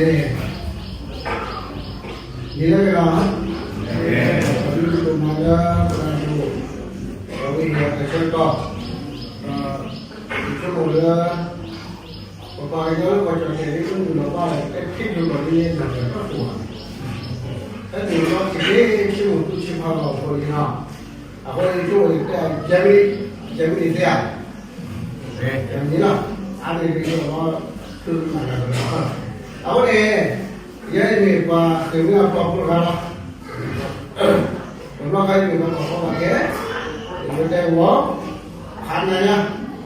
န့ၣ် နံၤလၢအဂ့ၤလီၤ, ပဒိၣ်ဒိၣ်မးလၢပတၢ်ဒိၣ်, ပဝဲအံၤအဆၢကတီၢ်, ယဆိကမိၣ်လၢ ပပှၤကညီလၢကီၢ်ကၠီၣ်တဲာ်လၢမုၢ်လီၤဘၣ်လၢ အဲၣ်ထံၣ်လိာ်လီၤလၢယဲၢ်နၢ်ပၢၢ်တၢ်ကိၢ်ဘၣ်, အဲၣ်ဒိးလီၤက့ၤဆ့မိၣ်သူဆ့ဖးလီၤအဃိန့ၣ်လီၤ. အဃိန့ၣ် ယဆိကမိၣ်န့ၣ် တဲ ယဲၢ်မံးနံး, ယဲၢ်မံးနံးသ့ဧါ, ယဲၢ်မံးနံးလီၤ, အါန့ၢ်က့ၤ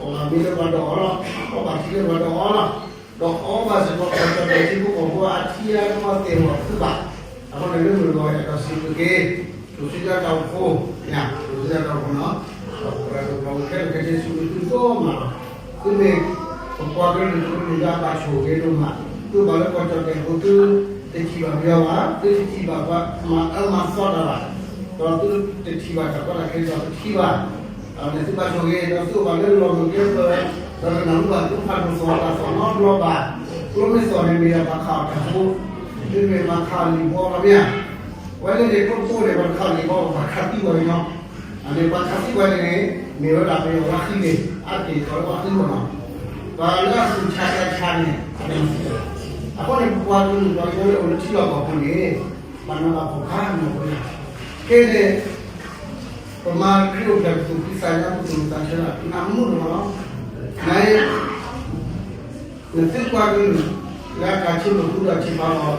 လီၤ သုမၤလၢကလီၤ. အဃိန့ၣ် ယဲအံၤန့ၣ် ပှၤဃ့ၢ်မှံဟးဖျိးဖိတဂၤလီၤ. တဘျီခါအံၤန့ၣ် ပှၤကိးဘၣ်ကဲ, ယတဲဝဲ, ဖးနၤညါ, ပှၤမံလၢပှၤဒီးအီၤလီၤ, ပှၤဘၣ်ထံလၢပှၤဒီးအီၤလီၤ, ဒီးအီၤဘၣ်စ့ၢ်ကီး ပှၤကီၢ်ကၠီၣ်တဲာ်ထံဖိကီၢ်ဖိအထံအကီၢ်သ့ၣ်ဝဲသုဘၣ်. အဃိန့ၣ် လၢမုၢ်ဂီၤအဲၣ်ဒိးစံးဘျုးက့ၤ ပှၤစံၣ်တၢ်တၢ်အိၣ်ဖှိၣ်, ပှၤစံၣ်တၢ်တၢ်အိၣ်ဖှိၣ်နီၤ, ဒီးပှၤတၢ်ဒိၣ်ပှၤဝဲခဲလၢာ်ခဲဆ့ စံးဘျုးသုဒိၣ်မးလီၤ. သုမ့ၢ် ပပှၤကလုာ်တကလုာ်လၢအဘၣ်ဆိၣ်ဂ့ၤဒိၣ်မး, သုဘၣ်လၢကီၢ်ကၠီၣ်တဲာ်ဖိ သုတထံၣ်ဘၣ်ပယီၤဘၣ်, သုတထံၣ်ဘၣ်ပှၤမၤအၢမၤသီတၢ်ဘၣ်, ဒီးသုတထံၣ်ဘၣ်တၢ်ကီတၢ်ခဲဒီးတထံၣ်ဘၣ်, အန့ၣ်သုဘၣ်ဆိၣ်ဂ့ၤ ဒီးသုအိၣ်ဘၣ်လၢလီၢ်မုၢ်ကဲပၢၢ်, ဒီးတနၢ်ဟူဘၣ်သုဖးဒိၣ်သီၣ်တၢ်သီၣ်နီတဘျီဘၣ်, ကျိမ့ၢ်သီၣ်န့ၣ်မ့ၢ်ဒၣ်ပှၤခးအီၣ်တၢ်ဖိ, မ့မ့ၢ်ပှၤခးအီၣ်လံာ်ဘီလီၤမ့ၢ်ဧါ. ဝဲလၢန့ၣ် ကျိဖိန့ၣ် ပှၤတခးအီၣ်လံာ်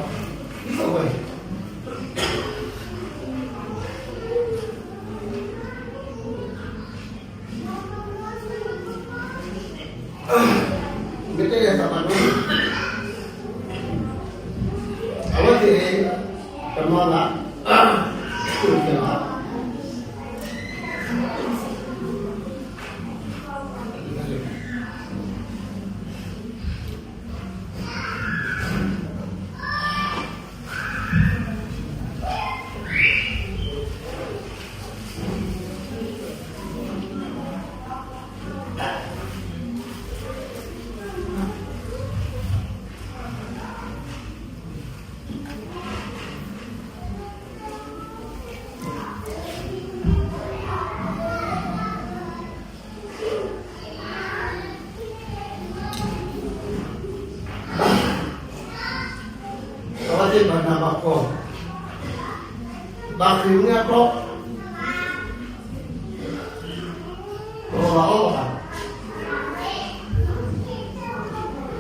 ဘီ ပှၤခးသံပှၤကညီ, အန့ၣ်ပှၤခးသံပှၤန့ၣ်န့ၣ် မ့ၢ်ဝဲဒၣ်ပယီၤဝဲဃံန့ၣ် အါတက့ၢ်ကီးလၢပှၤဃံမ့ၢ်နီၤ, ပှၤလၢအသူၣ်ဆးသးဆးန့ၣ် အတမၤသံဘၣ်. အဃိန့ၣ် ပပှၤကလုာ်ပှၤကညီလၢအိၣ်လၢထံလီၢ်ကီၢ်ပူၤန့ၣ် ဘၣ်နးဘၣ်ဖှီၣ်ခါန့ၣ်ဝဲ, ခဲအံၤန့ၣ် ပမၤခရံာ်အိၣ်ဖျဲၣ်ပသူၣ်ဖှံသးညီ ပသ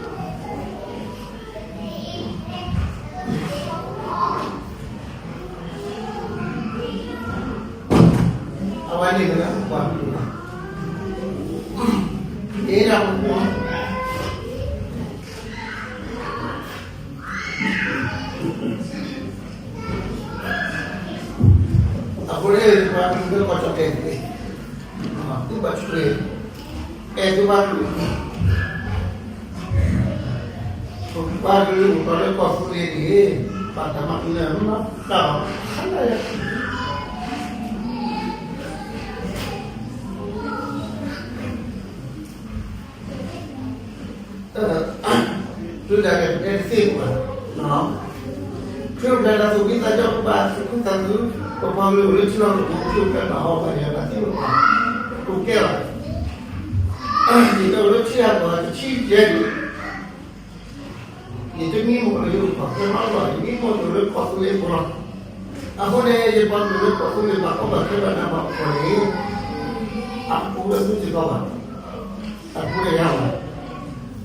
ူၣ်မုာ်သးဆၢဒၣ် နမူတမီၤလီၤ. န နသုပှၤကလုာ် လၢအကးဆ့မိၣ်သူဒီးဆ့ဖးလီၤ ဒ်သိးဝဲ မ့ၢ်တဲယသးဘၣ်ဒိ, အဝဲသ့ၣ် တမၤဘၣ်, အဝဲသ့ၣ်ဘၣ်နးဘၣ်ဖှီၣ်, ဘၣ်ဃ့ၢ်မှံဟးဖျိး, ပဘၣ်အီၣ်ဘၣ် အဝဲန့ၣ်လၢပှၤကလုာ်လီၤ. န့ၣ်ဒၣ်ပပှၤ အဃိန့ၣ် ပှၤကလုာ်လၢကီၢ်ကၠီၣ်တဲာ်န့ၣ် သုဘၣ်ဆိၣ်ဂ့ၤ အဲၣ်သုပှၤကလုာ်, ပှၤကလုာ်အိၣ်တီၢ်လၢကီၢ်သူလ့ၤန့ၣ် ဘၣ်တၢ်မၤကလဲၢ်မၤတၢ်လီၤ. သုတၢ်လဲၤပတဲတသ့ပှၤ, ခရံာ်အိၣ်ဖျဲၣ်တၢ်သူၣ်ဖှံသးညီ ပဘၣ်သူၣ်ခုသးခု, ပပှၤကလုာ်အိၣ်လၢထံလီၢ်ကီၢ်ပူၤ ခရံာ်အိၣ်ဖျဲၣ်ဘၣ်အီၤဘၣ်ယၤဘၣ်သံဘၣ်ပှၤ, တကဲဘၣ်. ယတအိၣ်လၢထံဂၤကီၢ်ဂၤတဆံယဲၢ်နံၣ်, ယတမံမီၢ်လၢယအိၣ်ပှၤဖဲမးလီၤ, ယမံမီၢ်တအိၣ်လၢကီၢ်သူလ့ၤပူၤလီၤ. အဃိန့ၣ် ယပှၤကလုာ်လၢကီၢ်သူလ့ၤဘၣ်ကီဘၣ်ခဲဘၣ်နးဘၣ်ဖှီၣ်န့ၣ် အပူၤဝဲမုၢ်စ့ၢ်ကီးဘၣ်, အပူၤလၢယၤဘၣ်.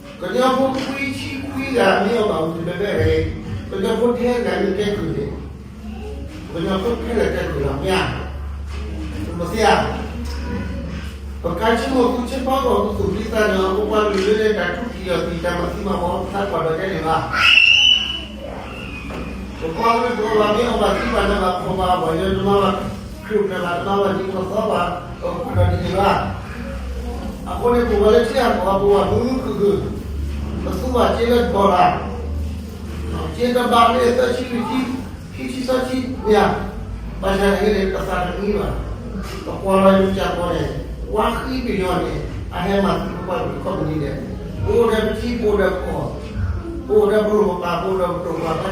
ကညီဖိခွံဆံခွံဂၤမ့ၢ်အီၣ်ဘၣ်အိၣ်တုၤဖဲဖဲအံၤ, ကညီဖိထဲဂၤမ့ၢ်ကဲကုၢ်န့ၣ်, ကညီဖိခဲလၢာ်ကဲကုၢ်လီၤ မ့ၢ်ဧါ. ပသ့ဧါ, ပကးဆ့မိၣ်သူဆ့ဖးကီၢ်ပသူၣ်ဖှံသးညီ ပပှၤကလုာ်လၢတၢ်ထူးထီၣ်ယီၢ်သံၣ် တၢ်မၤသံမၤဝီ ပသးကွၢ်ဒီးကဲန့ၣ်ဘၣ်. ပပှၤကလုာ်တအိၣ်ဘၣ်မ့ၢ်အီၣ်ဘၣ်သံဘၣ်နးဘၣ်ဖှီၣ်ဘၣ် ပှၤယွၤတမၤဘၣ် ခရံာ်အိၣ်ဖျဲၣ်ဘၣ်တမၤဘၣ် နံၤကသီဘၣ် ပကွၢ်ဒီးဒ်န့ၣ်ဘၣ်. အဃိန့ၣ် ပဝဲလၢထံဂၤကီၢ်ဂၤ ပဝဲမုာ်မုာ်ခုၣ်ခုၣ်, ပသူဘၣ်စ့လၢကီၢ်လၢ် စ့တဘၣ်မ့ၢ်သၢဆံလွံၢ်ဆံ, ခံဆံသၢဆံမ့ၢ်ဧါ, ဘၣ်ဆၣ်န့ၣ်န့ၣ် ပသးတမံဘၣ်. ပကွၢ်လီၤယကၢ်ကီၢ်န့ၣ် ဝါဃံပယီၤန့ၣ် အဟဲမၤသံပပှၤကလုာ်ခီပနံၣ်ဒဲး, ပအိၣ်ဒီးပထံပအိၣ်ဒီးကီၢ်, ပအိၣ်ဒီးပလိၣ်ပပာ် ပအိၣ်ဒီးပတိၢ်ပှၤ ပှၤကလဲၤဝဲသ့ၣ်န့ၣ် ဘူၣ်ဟံးန့ၢ်ထံကီၢ် မၤသံပှၤ ဆိကမိၣ်က့ၤပှၤကလုာ်ကညီဖိကီၢ်တလဲၣ် ပကးဆိကမိၣ်သုဆၢဖးဝဲပကတိၤပှၤကညီကျိာ် ဘၣ်မနုၤပကီၢ်ခံက့လဲၣ် ဆိကမိၣ်တဘျီန့ၣ် ဘၣ်မနုၤကီၢ်သူလ့ၤမတၤလဲၣ် ကီၢ်သူလ့ၤန့ၣ်သုကီၢ်လီၤ ကီၢ်သူလ့ၤန့ၣ်ကညီကီၢ် ကညီကီၢ်န့ၣ် တမ့ၢ်ကညီ တမ့ၢ်ကညီန့ၣ်သုကီၢ်လီၤ သုကီၢ်လီၤ ဆိကမိၣ်သုဆၢဖးဝဲအကီၢ်လီၤ ဒီးပကီၢ်လၢကစၢ်ပှၤဘၣ်ကီၢ်သ့ ပပၢ ပပၢသ့ ပပၢသ့လီၤ ပှၤန့ၣ်ဒ်ပၢဝဲဘၣ် ပပှၤကလုာ်လၢကညီဖိတကီၢ်န့ၣ် အိၣ်တၢ်လီၢ်တပူၤလၢ်လၢ်န့ၣ် တၢ်ဆီၣ်ဘၢအိၣ်ဒၣ်တၢ်လီၢ် တၢ်ခွဲးတၢ်ယာ်လၢတၢ်မၤ တၢ်ဟံးမူဒါမူထီန့ၣ် အိၣ်ဒၣ်တၢ်လီၢ် အဃိန့ၣ် ပပှၤကလုာ်ပဒိၣ်စိန့ၣ် ပဒိၣ်စိလၢယွၤအဒိၣ်အဃိလီၤ. အဃိန့ၣ် သးဆံးက့ၤသးဟးဂီၤန့ၣ် ကညီမုၣ်ဖိအဲၣ်လီၤသုလိာ်သး လီၤဆီဒၣ်ဖိမုၣ်ဖိခွါသ့ၣ်တဖၣ် ဆူမဲာ်ညါသုကဘၣ်ကဲခိၣ်ကဲနၢ်ဒိၣ်ဒိၣ်ထီထီ ဆိကမိၣ်စၢၤတထံၣ်လၢယပှၤကလုာ်ဒီးယထံလီၢ်ကီၢ်ပူၤ ကညီဖိလၢကီၢ်သူလ့ၤန့ၣ် အတမ့ၢ်ဖးမါဘၣ် မ့ၢ်ကလံၤ ကလံၤကီၢ်သူလ့ၤ မ့ၢ်ဧါ ပှၤကညီကီၢ်သူလ့ၤ လၢယဟီန့ၣ်ကလံၤအဖါ ပှၤကညီကီၢ်ကၠီၣ်တဲၣ် အဃိန့ၣ်န့ၣ် ဆိကမိၣ်တကဲဖိလီၤ ပှၤကညီန့ၣ်အဘၣ်မနုၤအဘၣ်အိၣ်လၢကီၢ်သူလ့ၤ ပှၤဟဲအိၣ်လၢကီၢ်ကၠီၣ်တဲၣ်ပူၤလဲၣ် ပှၤတီၢ်နၤဆၢ မ့တမ့ၢ်လၢခိၣ်ဂီၤဘၣ်န့ၣ် နလဲၤလၢနကီၢ်လဲၤက့ၤလၢကီၢ် ခီဖျိလၢခိၣ်ဂီၤအဃိန့ၣ် တၢ်တီၢ်ဆၢတသ့ဘၣ် အဃိန့ၣ် ဒ်သိးယဲယဲကထံၣ်ဘၣ်သုအဂီၢ် ဒီးယဲကထံၣ်ဘၣ်လၢ ထံကဝဲန့ၣ် တၢ်အိၣ်ဆူၣ်ဆူၣ်ညါတၢ်အိၣ်ဖှိၣ်န့ၣ် ယပာ်တီၢ်ဘီယူၤဘျုးဘ့ၣ် ဝံၤဘျီယဘၣ်တီၢ်ကါဘျုးကိၣ် ဘျီလၢယဘၣ်ဃ့တၢ်ခွဲးတၢ်ယာ်လၢကီၢ်ကၠီၣ်တဲၣ်ပဒိၣ် ကၠီၣ်နါထံန့ၣ်ဘၣ်ယတၢ်ခွဲးတၢ်ယာ်ဟးထီၣ်လီၤ အဃိန့ၣ်ထံၣ်ဘၣ်သုတၢ်ခု ဒီးတၢ်လၢယအဲၣ်ဒိးတဲလၢကျိၤကျဲတမံၤ ယအဲၣ်ဒိးဒုးသ့ၣ်ညါသုတကဲဖိလီၤ ကစၢ်ယွၤတဲစ့ၢ်ကီး သုမ့ၢ်မၤတကဲဘၣ်ပှၤဆံးကတၢၢ်လၢသုကျါန့ၣ် သုမၤဘၣ်တၢ်မ့ၢ်ဧါ ပှၤဆံးကတၢၢ်န့ၣ် အမ့ၢ်တမံၤဘၣ် ပှၤဆံးကတၢၢ်န့ၣ် အိၣ်ကီၢ်သူလ့ၤပူၤ ဘၣ်ဖှီၣ်ဘၣ်နး ဘၣ်ဟီၣ်ဘၣ်ယၢၤ အီၣ်ကူအီၣ်လၢ မ့ၢ်မတၤလဲၣ် ပှၤကညီလီၤ မ့ၢ်ပှၤကညီလီၤ အဃိန့ၣ် ယအဲၣ်ဒိး ဒုးသ့ၣ်ညါယပှၤကလုာ်လၢ အဝဲ ကီၢ်ကၠီၣ်တဲၣ်ဖိသ့ၣ်တဖၣ် ပပှၤကလုာ်အိၣ်လၢ ကီၢ်သူလ့ၤတဖၣ် မ့ၢ်ဖံးဟဲမၤမ့ၢ်ဂ့ၤ မ့ၢ်ဟဲဟးမ့ၢ်ဂ့ၤ မ့မ့ၢ်ကညီဖိလၢကဲအီၤကွံအီၤ အတနာ်ဒီးထံကီၢ်တၢ်သိၣ်တၢ်သီ သိၣ်အသီ ဘီမၤစၢၤလိာ်သးန့ၣ် အဝဲမ့ၢ်မၤစၢၤပှၤကလုာ်အတၢ်လီၢ်တခါ အဃိန့ၣ် လၢမုၢ်တနံၤအံၤန့ၣ် ယအဲၣ်ဒိးတဲသုလီၤ ယပှၤကလုာ် လၢဟီၣ်ခိၣ်ဒီဖျၢၣ် ပပှၤကလုာ်န့ၣ် အိၣ်လၢဟီၣ်ခိၣ်ဒီဖျၢၣ်တက့ၢ် အိၣ်လၢခိရံယါဒီး တဲခိရံယါကီၢ် အိၣ်လၢကလီၤဝါဒီး တဲကလီၤဝါကီၢ် အိၣ်လၢယိၤကီၢ်ဒီး တဲယိၤကီၢ် အိၣ်လၢကီၢ်ပယီၤ ကီၢ်သူလ့ၤဒီး တဲပယီၤကီၢ် အဃိန့ၣ် ပပှၤကလုာ်န့ၣ် ပဒိၣ်စိဒၣ်တၢ်လီၢ် အိၣ်တဂ့ၤ အကဘၣ်ဒိၣ်စိလီၤ မ်တမံၤလၢပဘၣ်သ့ၣ်ညါလီၤသး ယမ့ၢ်ပှၤကညီ ယကဘၣ်တဲယကညီကျိာ် ယကဘၣ်ကၤယဆ့ကၤ ဒီးယဘၣ်ထံၣ်ပှၤကညီဒ် ယသူၣ်ယထံ ယဖံယဖိ ဒီးဒုၣ်ဒါဒီး ပပှၤကလုာ်န့ၣ် ပဘၣ်ကွဲးဆၢကီၢ်သး အဃိန့ၣ် ယတဲလၢ ယပှၤကလုာ်ကညီဖိလၢကီၢ်ကၠီၣ်တဲၣ်န့ၣ် သုဘၣ်ဆိၣ်ဂ့ၤဆိၣ်ဝါဒိၣ်မး သုလဲၤသ့က့ၤသု ခးဝဲ full of သုအိၣ်ဒီးကၠီၣ်ဒီးကၠီၣ်ဘၣ် ဘၣ်ဆၣ်လၢသုပှၤကလုာ်အိၣ်လၢထံလီၢ်ကီၢ်ပှၤနၢ်လီၢ်ကီၢ်န့ၣ် ပှၤဒီး တဂၤလၢသုနၢ် တဂၤလၢသုနၢ်ဆၢထၢၣ်ကမၤသပှၢ်တၢၢ် မ်ယွၤဆိၣ်ဂ့ၤသုလၢခရံာ်အိၣ်ဖျဲၣ်န့ၣ် ထီၣ်သး တဘျီတက့ၢ် တၢ်ဘျုး စံးဘျုးဘၣ်က့ၤသရၣ် ဒၣ်နကံၣ်နဖိ လၢအအိၣ်ဆူၣ်လၢ်က့ၤပှၤဖး အိၣ်ဖျဲၣ်န့ၣ်ထီၣ်သီ စံးဘျုးဘၣ်က့ၤသရၣ်မုၣ်ခွဲးန့ၣ်မး လၢကီၢ်ခဲနဒၤန့ၣ် ဟဲက့ၤဖဲန့ၣ်ညါ ပပှၤကလုာ် ပပှၤကလုာ် မ့ၢ်ပှၤတဂၤလၢဘၣ်ထွဲဘၣ်ဃးလၢကဲကတီၤထီၣ်ကီၢ်သူလ့ၤ ကလီၤဘၣ်ကီၢ်လၢလုၢ်လုၢ်ကီၢ်သူလ့ၤ လၢတၢ်န့ၣ်အဃိန့ၣ် ယဲန့ၣ် ယမ့ၢ်ပှၤလၢဘၣ်ထွဲဘၣ်ဃးလၢကီၢ်သဘိ လၢတၢ်ဖံးတၢ်မၤတၢ်ရဲၣ်တၢ်ကျဲၤ ဒီးလီၤဆီဒၣ်လၢပှၤလၢမုၢ်ကၠိၣ်စ့ၢ်တဖၣ်လၢတၢ်အိၣ်ဖှိၣ်လၢအပူၤကွံာ်စ့ၢ်တဖၣ်န့ၣ် ဆူညါပာ်လၢ မ့ၢ်ထီၣ်သီပူၤလၢပကဲကီၢ်ခါလီၤသး လၢပက မၤစ့ၢ်ကီး ဟ့ၣ်ဂံၢ်ဘါစ့ၢ်ကီး တၢ်လၢအိ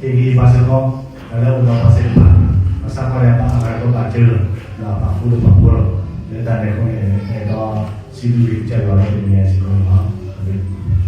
ၣ်ဒီးပှၤသ့ၣ်တဖၣ် ဘၣ်ဆၣ်ခီန့ၣ် ဘၣ်အဂၤကဘၣ်စၢၤလီၤ ဒီးဘၣ်ဃူဒီးဘၣ်ဖိးလီၤ လၢတၢ်န့ၣ်အဃိန့ၣ် အဲၣ်ဒိးစံးဘျုးကစၢ်ယွၤလၢတနံၤအံၤစ့ၢ်ကီးန့ၣ်လီၤ.